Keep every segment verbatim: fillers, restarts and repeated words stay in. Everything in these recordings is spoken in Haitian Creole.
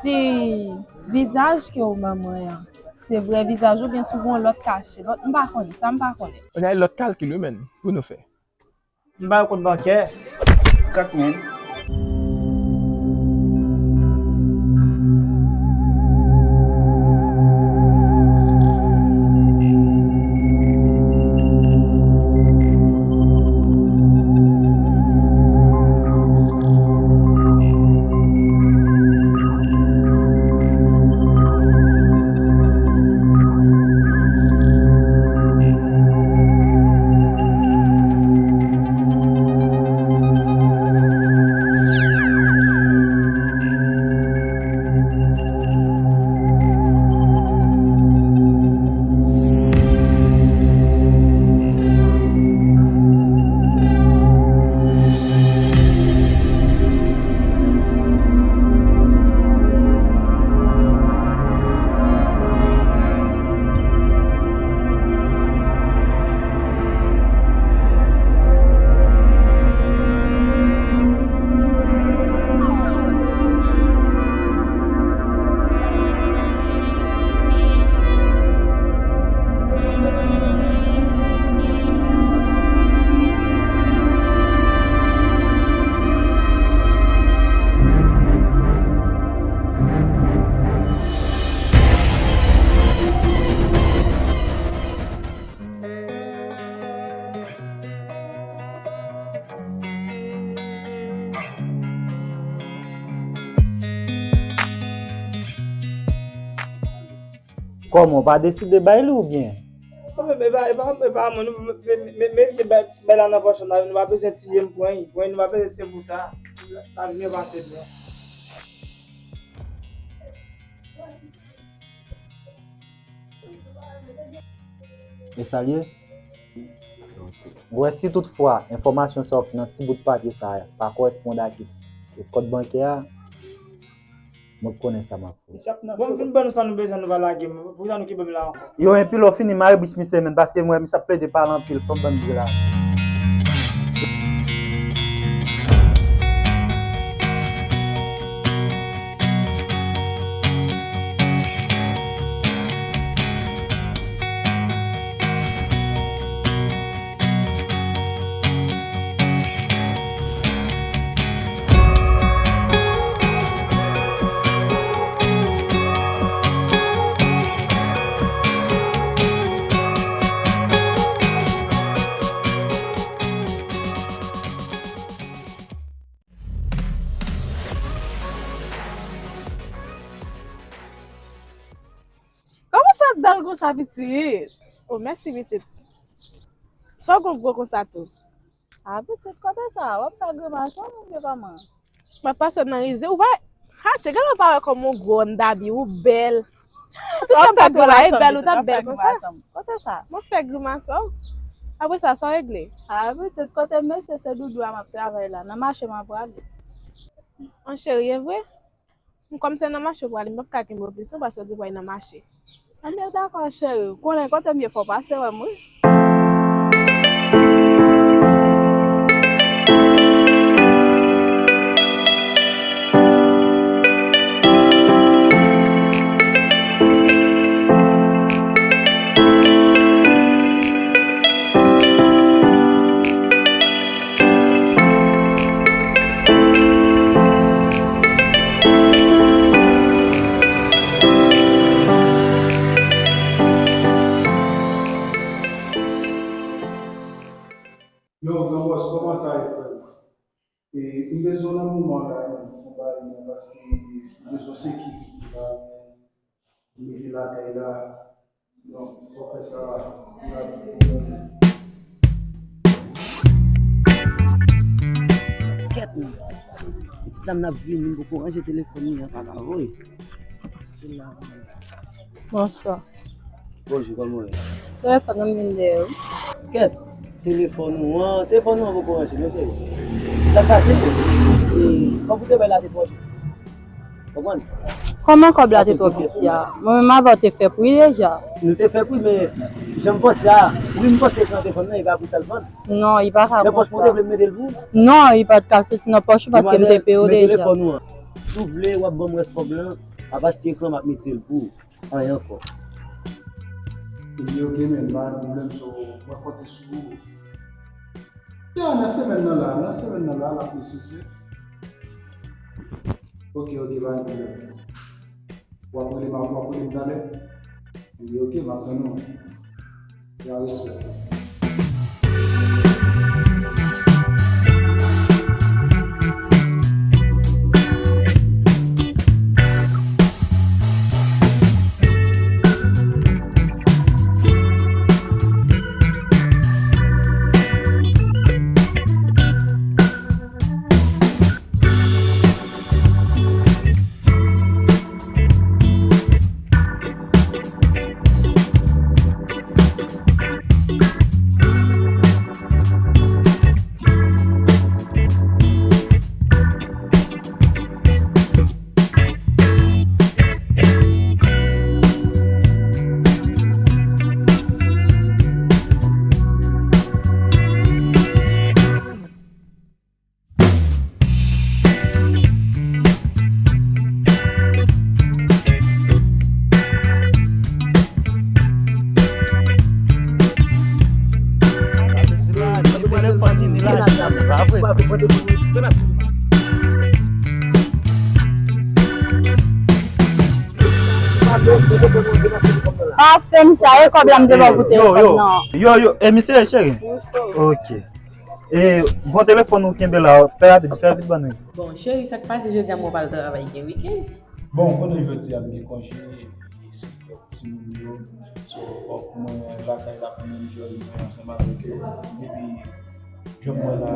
Si vizaj ke w ban mwen an, se vrè vizaj ou byen si w gen yon lòt kache, lòt, m pa konnen, sa m pa konnen. On a lòt kalkil wi menn pou nou fè. M ba yo kont bankè. Kat mil. Kòman, w pa deside bay li oubyen? Non, men, men, men, men, men, men, men, men, men, men, men, men, bay, bay la nan pòch la, nou pa bezwen tiye m pou anyen, pou anyen, nou pa bezwen tiye m pou sa. N ap byen pase byen. E sa l ye? Ou wè, si toutfwa enfòmasyon sa yo ki nan ti bout papye sa a pa kòresponn ak kòd bankè a, mwen konnen sa m ap fè. Bon, m fin ban nou sa nou bezwen, nou pa lage m. Poukisa nou kenbe m la ankò? Yo, enpi lè w fini mare bouch misye menm, paske m wè misye ap plede pale anpil, fò m ban l bri la. Kòman w fè bèl konsa, pitit? O, mèsi, pitit. Sa w gon gwo konsa tou? A, pitit, kote sa? W ap fè grimas, wi, mon vye kòman? M ap pase nan rize, ou pa, Hatye, gade w pa wè kòman w gwo, Andabi, ou bèl. Tout tan m t ap travay, bèl, ou t ap bèl konsa. Kote sa? M ap fè grimas, o. Apre sa, sa w regle? A, pitit, kote mesye, se doudou a m ap travay la, nan mache m ap prale. An cheri, e vre? M kòm se nan mache w prale, m p ap ka kenbe w plis non, paske w di w pral nan mache. Ebyen, dakò, cheri. Konnen kote m ye, fò w pase wè m, wi. Yo, gran bòs, kòman sa ye, frè m? E, m bezwen nan moman la, menm, fò bay mwen, paske m bezwen sekirite la, mete lakay la. Non, fò fè sa rapid. Kèt, non. Pitit dam nan ap vini, m poko ranje telefòn li an, kaka voye. Bonswa. Bonjou, kòman w ye? Trè fò, m vin dèyè w. Kèt, telefòn ou an, telefòn ou an poko ranje, mesye. Sa k pase? E, kòb ou te bay la te twò piti. Konprann? Kòman kòb la te twò piti a? Mwen menm avè w te fè pri deja. Nou te fè pri, men jan m panse a, wi, m panse pran telefòn nan, e pa pri sa l vann. Non, li pa ka konsa. Nan pòch mwen te vle m mete l pou ou? Non, li pa t ka soti nan pòch ou paske m te peye w deja. Demwazèl, men telefòn ou an. Si w vle, w ap ban m rès kòb lan. M ap achte ekran, m ap mete l pou ou. Anyen ankò. Ebyen, oke, men, pa gen pwoblèm, so, mwen konte sou ou. Ya, nan semèn nan la, nan semèn nan la, l ap nesesè. Oke, oke, pa gen pwoblèm. W ap rele m, w ap rele m talè? Ebyen, oke, m ap tann ou. Ya, respè. Pa fè m sa, e kòb la m te ba w pou telefòn nan. Yo, yo, e misye cheri? Ok. E, bon, telefòn ou kenbe la, fè rapid, fè rapid ban nou. Bon, cheri, sa k pase jodi a, mwen pral travay gen wikenn. Bon, konnen jodi a m gen konje, epi se fèt timoun yo. So, fòk mwen lakay la pou m enjoy mwen ansanm avèk yo. Epi, jan m wè la,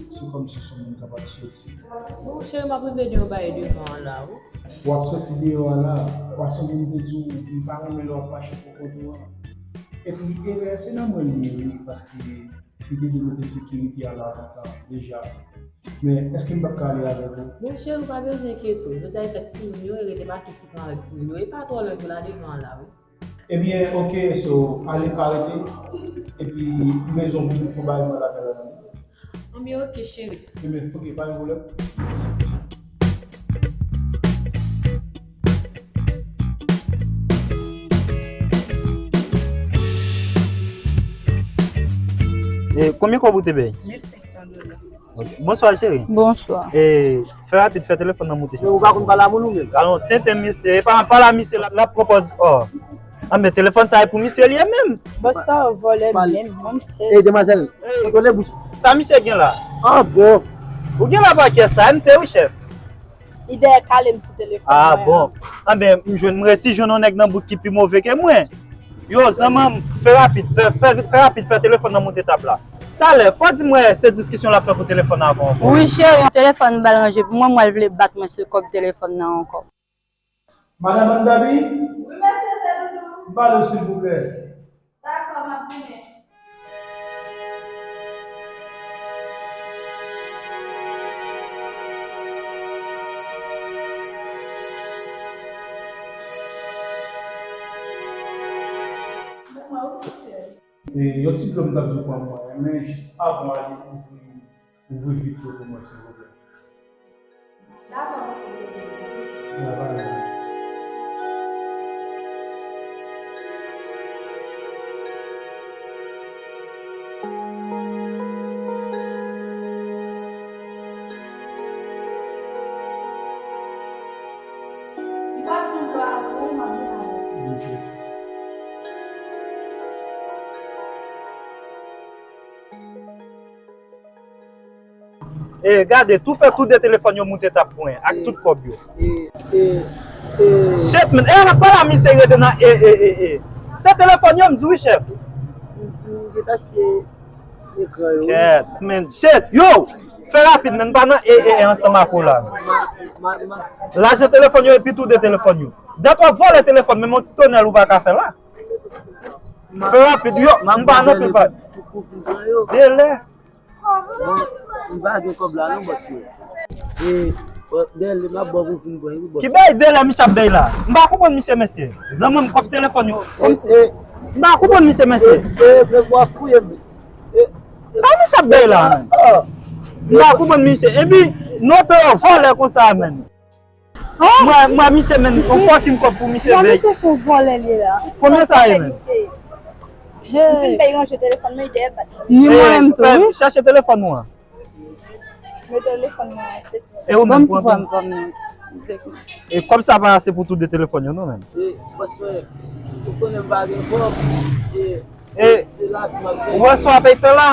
se kòmsi se yon moun k ap soti. Bon, cheri, m ap rive deyò ba yo devan an la, wi. W ap soti deyò a la, paske m te di w, m pa renmen lè w ap mache pou kont ou an. Epi, erè, se nan mwen li ye, wi, paske li te dwe mete sekirite a la lontan deja. Men, èske m p ap ka ale avèk ou? Bon, cheri, ou pa bezwen enkyete w. Jodi a, e fèt timoun yo, e rete pase ti tan avèk timoun yo. E pa twò lwen tou la devan an la, wi. Ebyen, oke, so, ale pa rete. Epi, m bezwen w pou, pou bay mwen lakay la. Anben, oke, cheri. Ebyen, oke, pa gen pwoblèm. E, konbyen kòb ou te bay? Mil senk san dola. Ok. Bonswa, cheri. Bonswa. E, fè rapid, fè telefòn nan moute, cheri. Ou pa konn pale a moun ou menm? Alon, tenten misye, e pa, pale a misye, l ap, l ap pran pòz, oh. Anben, telefòn sa e pou misye li ye menm. Bon, sa vòlè menm, bon, misye. Ey, demwazèl, kontwole bouch ou. Sa misye gen la? Ah, bon. Ou gen la pa kè sa, M T wi, chèf. Li dèyè kale m sou telefòn mwen an. Ah, bon. Anben, m jwenn, m resi jwenn yon nèg nan bouk ki pi move ke mwen. Yo, zanmanm, fè rapid, fè, fè, fè rapid, fè telefòn nan moute etap la. Talè, fò di m wè se diskisyon l ap fè pou telefòn avan ankò. Wi, cheri, yon telefòn m ba l ranje pou mwen, m wè l vle bat mwen sou kòb telefòn nan ankò. Madanm Ann Gaby? Wi, mesye, se Doudou. M pale w, silvouplè. Dakò, m ap vini. Bon, mwen, wi, mesye. E, yon ti dlo m t ap di w pran pou mwen, men jis avan w ale ouvri, ouvri vitro pou mwen, silvouplè. Dakò, mesye, se pou ou. Mwen pa gen. M pa t konn dwa avè w, m ap vin avè w. Ok. E, gade, tou fè tou de telefòn yo moute etap pou mwen, ak tout kòb yo. E, e, e. Shit, man. E, n ap pale a misye rete nan e, e, e, e. Se telefòn yo, m di wi, chèf. M, m, m te tache ekran yo. Kèt, man. Shit, yo! Fè rapid, man. M pa nan e, e, e ansanm ak ou la. Ma, ma, ma. Lajan telefòn yo epi tou de telefòn yo. Dat w ap vòlè telefòn, menm yon ti tonèl ou pa ka fè la. Fè rapid, yo. M pa nan pil pa. Delè. Bon, m pa gen kòb la non, bòs yo. E, bon, dèyè m ap ba w pou w vin pran, wi, bòs. Ki bay delè misye ap bay la? M pa konprann misye, mesye. Zanmi m, kòb telefòn yo. E, e. M pa konprann misye, mesye. E, e, men w ap fouye m. E. Sa misye ap bay la, menm? M pa konprann misye. Epi, nou pè yon vòlè konsa, menm. Mwen, mwen, misye, men, yon fucking kòb pou misye, bèk. Misye se yon vòlè li ye la. Konbyen sa ye, men? M fin pèy ranje telefòn mwen, li dèyè bat mwen. Ni mwen menm tou, wi. Chèche telefòn ou an. Men telefòn mwen an, se tou. E ou menm, pran, pran. E kòb sa pa ase pou tou de telefòn yo, non, men. E, bòs mwen, ou konnen m pa gen kòb. E, se, se lavi m ap chèche. Ou wè sa w ap fè la?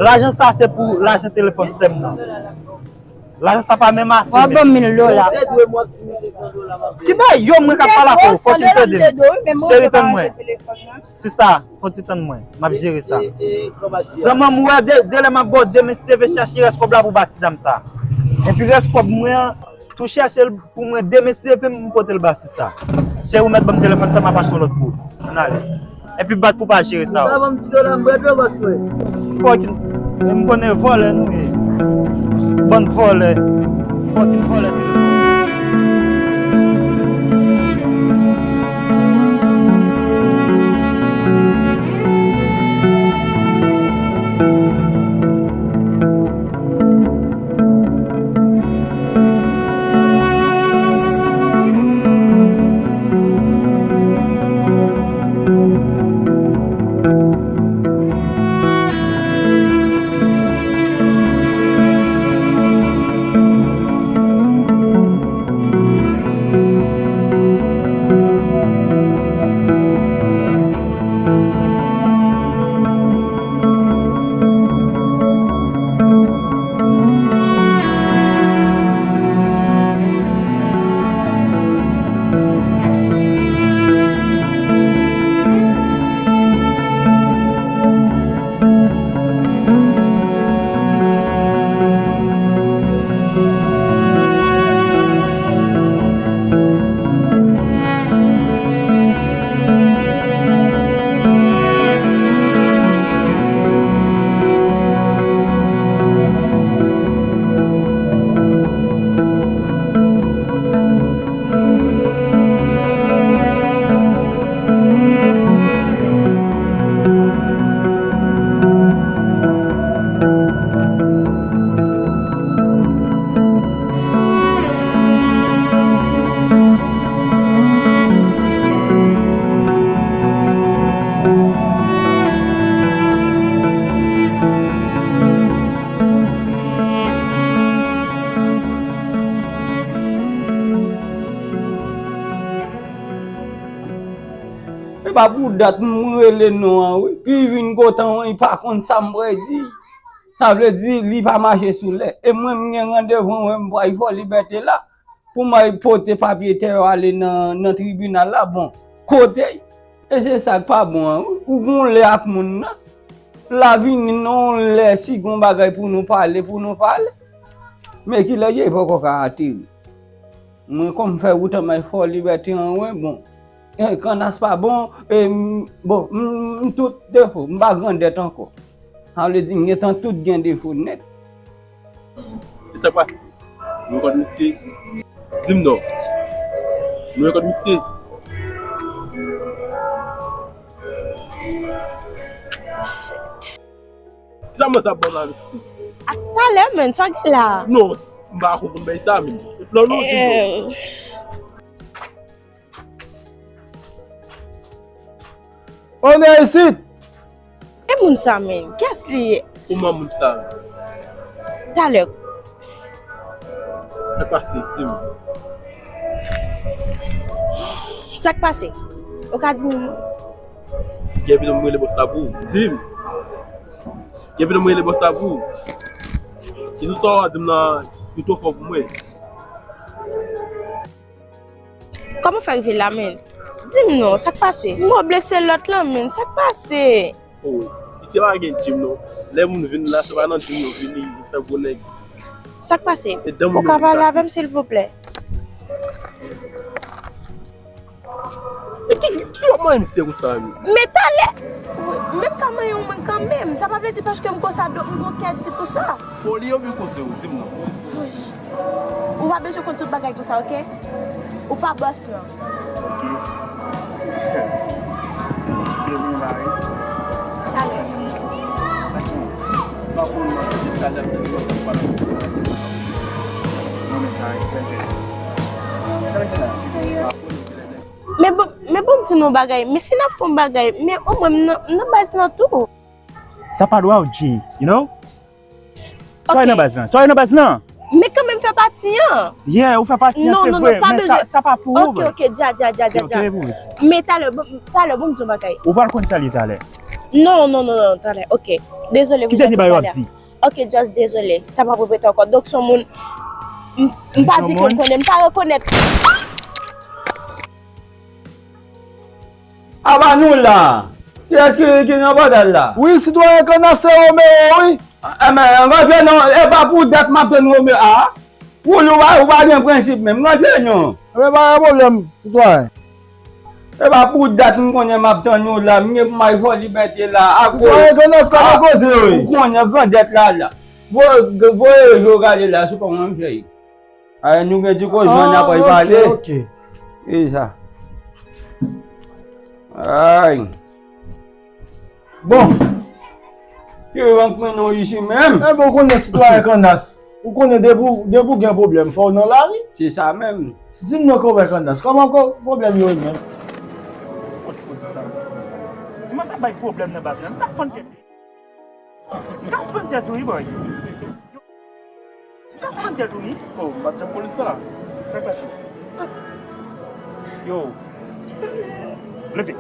Lajan sa se pou lajan telefòn sè m nan. Lajan sa pa menm ase, men. W ap ban m mil dola. Ou te dwe m wè ti mil senk san dola m ap peye. Ki bagay yo, mwen k ap pale avè w, fòk ou tande m. Cheri, tann mwen. Sista, fò ti tann mwen. M ap jere sa. Zanmanm, ou wè, de, de lè m ap ba w demen, si te vle chèche rès kòb la pou ba ti dam sa. Epi rès kòb mwen an, tou chèche l pou mwen demen, si te vle m pote l ba sista. Cheri, ou mèt ban m telefòn sa, m ap achte yon lòt pou ou. Ann ale. Epi bat pou pa jere sa. Ou pa ban m ti dola, m prete w, bòs mwen. Fucking, e m konnen vòlè nou ye. Bann vòlè. Fucking vòlè telefòn. E pa pou dat m rele non an, wi. Pi vin kontan, wi, pa konn sa m prè di. Sa vle di, li pa mache sou lè. E mwen, m gen randevou, wi, m pral Fò Libète la. Pou m al pote papye tè yo ale nan, nan tribinal la, bon, kote? E se sa k pa bon an, wi. Ou gon lè ak moun nan. La vini nan yon lè, si gon bagay pou nou pale, pou nou pale. Men kilè ye, poko ka ateri. Mwen kòm fè wout an bay Fò Libète an, wi, bon. E, kannas pa bon, e, m, bon, m, m tout defo, m pa grandèt ankò. Sa vle di, m gentan tout gen defo nèt. E sa k pase? Nou rekòt misye? Di m non. Nou rekòt misye? Shit. Kisa mwen sa ban la, mesye? A talè, menn, sa w gen la? Non, m pa konprann bagay sa, menn. E plan nou, di m non. Eh. Onè isit! E moun sa, menn? Kiyès li ye? Kòman moun sa? Talè. Sa k pase? Di m. Sa k pase? Ou ka di m? Gen pito m rele bòs la pou ou. Di m. Gen pito m rele bòs la pou ou. Kisa w a di m nan, li twò fò pou mwen. Kòman w fè rive la, menn? Di m non, sa k pase? M wè w blese lòt lan, menn, sa k pase? Oh, isi pa gen gym non. Lè moun vin la, se pa nan gym yo vini, yo fè gwo nèg. Sa k pase? Ou ka pale avè m, silvouplè? E ki, ki w ap manyen misye konsa, menn? Men talè, menm ka manyen yon moun kanmenm. Sa pa vle di paske m konsa, donk m gon kè di pou sa. Foli oubyen koze w, di m non. Ou pa bezwen konn tout bagay konsa, oke? Ou pa bòs lan. Oke. Demen la, wi. Talè. Dakò. Pa konn mwen, talè, talè, talè, talè. Non, men sa, e, Men bon, men bon, m di nou bagay, men si n ap fè yon bagay, men omwen m nan, m nan baz lan tou. Sa pa dwa w, G, you know? Sa w nan baz lan? Sa w nan baz lan? Men kanmenm fè pati an. Yeah, ou fè pati an, se vre, men sa, sa pa pou ou, bro. Ok, ok, dja, dja, dja, dja, dja. Men talè, bon, talè, bon, m di yon bagay. Ou pral konn sa li talè. Non, non, non, non, talè, ok. Dezole pou sa talè. Ki dènye bagay w ap di? Ok, just dezole. Sa p ap repete ankò. Donk, se yon moun, m, m pa di ke m konnen, m pa rekonèt. Aba nou la! Kiyès ki, ki nan pòtay la? Wi, sitwayen Kannas, se Romeo, wi. Enben, ann rantre non, e pa pou dat m ap tann Romeo a. Ou, ou pa, ou pa gen prensip menm, rantre non. Enben, pa gen pwoblèm, sitwayen. E pa pou dat m konnen m ap tann ou la, m gen pou m al fò libète la. Akoz, sitwayen Kannas, kòman koze yo ye? Ou konnen grandèt la la. Voye, voye yo gade la, sou kòman m fè ye. Ay, nou gen ti koze, n ap pale. Ok, ok. E sa. Ay. Bon. Ki rank men nou isi menm? Enben, ou konnen sitwayen Kannas. Ou konnen depi w, depi w gen pwoblèm, fò w nan lari. Se sa menm. Di m non, konpè Kannas, kòman ko-, pwoblèm yo ye menm? Di mwen sa bay pwoblèm nan baz la. M t ap fann tèt. M t ap fann tèt ou, wi, boy. M t ap fann tèt ou, wi. Oh, m ap tchap polis sa. Sa k pase? Yo. Leve.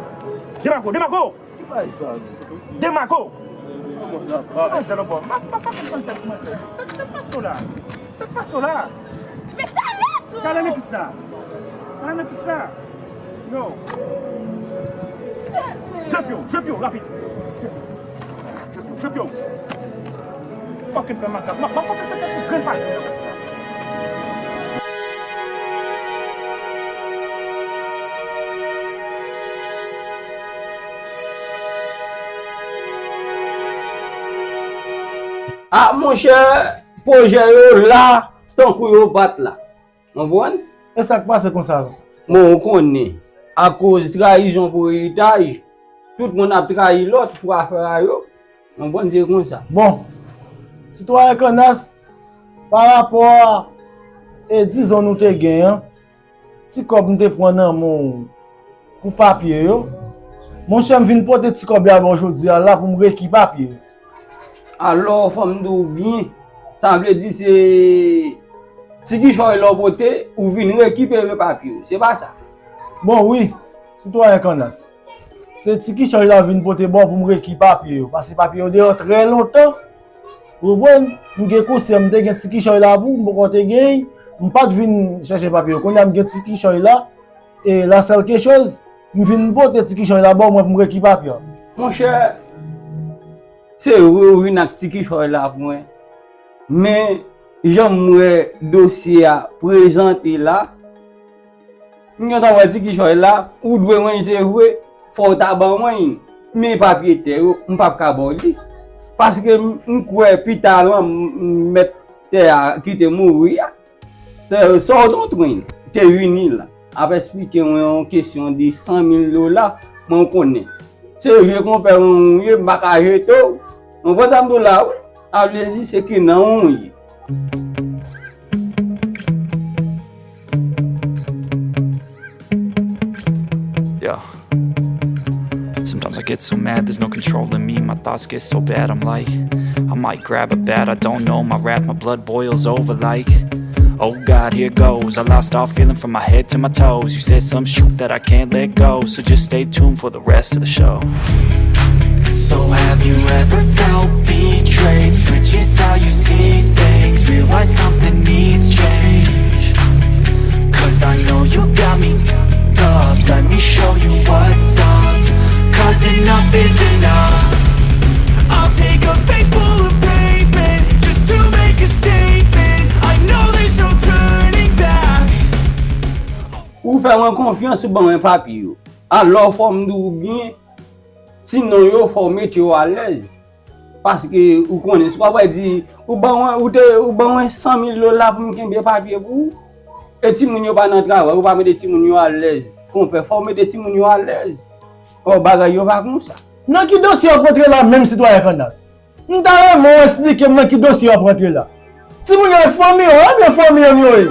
Demako, demako! Ki bagay sa? Demako! Kòman sa va? Kòman sa, lòbò? M ap, m ap, m ap fann tèt ou, mwen. Sa, sa k pase w la? Sa k pase w la? Men talè tou! Talè nan kisa? Talè nan kisa? Yo. Jemp yo, jemp yo, rapid. Jemp yo, jemp yo. Fucking fè makak. Ma, ma fucking fè tèt ou grenn pati. Ah, monchè, pwojè yo la, tankou yo pa t la. Konprann? E sa k pase konsa? Bon, ou konnen, akoz trayizon pou eritaj, tout moun ap trayi lòt pou afè a yo. Konprann, se konsa. Bon, sitwayen Kannas, pa rapò a, e dizon nou te gen an, ti kòb m te pran nan men w pou papye yo, monchè, m vin pote ti kòb la ba w jodi a la pou m reki papye yo. Alò, fò m di w byen, sa vle di se ti kichòy la w pote, ou vin rekipere papye yo, se pa sa? Bon, wi, sitwayen Kannas. Se ti kichòy la vin pote ba w pou m reki papye yo, paske papye yo deyò trè lontan. Ou konprann? M gen konsyan, m te gen ti kichòy la pou w, m poko te genyen, m pa t vin chèche papye yo. Kounye a m gen ti kichòy la, e la sèl kechoz, m vin pote ti kichòy la ba w mwen pou m reki papye yo. Monchè, se vre ou vin ak ti kichòy la pou mwen, men jan m wè dosye a prezante la, m gentan wè ti kichòy la, ou dwe mwen, se vre, fò w ta ban mwen, men papye tè yo, m p ap ka ba w li. Paske m, m kwè pita lan, m, m mèt tè a kite mouri a. Se sa w t antre te vini la ap esplike mwen yon kesyon de san mil dola, mwen konnen. Se vye konpè mwen ou ye, m pa ka jete w. Mwen kontan m tou la, wi. Sa vle di se ki nan ou ye. Yeah. Sometimes I get so mad, there's no controlling me. My thoughts get so bad, I'm like, I might grab a bat, I don't know. My wrath, my blood boils over like, oh God, here goes. I lost all feeling from my head to my toes. You said some shit that I can't let go, so just stay tuned for the rest of the show. So have you ever felt betrayed? Switches how you see things. Realize something needs change. 'Cause I know you got me f-, up. Let me show you what's up. 'Cause enough is enough. I'll take a face full of pavement just to make a statement. I know there's no turning back. Ou fè mwen konfyans, ou ban mwen papye yo. Alò, fò m di w byen, ti non yo, fò w mete yo alèz. Paske ou konnen, si w pa pral di, ou ban mwen, ou te, ou ban mwen san mil dola pou m kenbe papye pou ou. E timoun yo pa nan travay, ou pa mete timoun yo alèz. Konpè, fò w mete timoun yo alèz. Ò, bagay yo pa konsa. Nan ki dosye w ap rantre la menm, sitwayen Kannas? M ta renmen w esplike m nan ki dosye w ap rantre la. Timoun yo e fanmi w, ebyen fanmi an yo ye.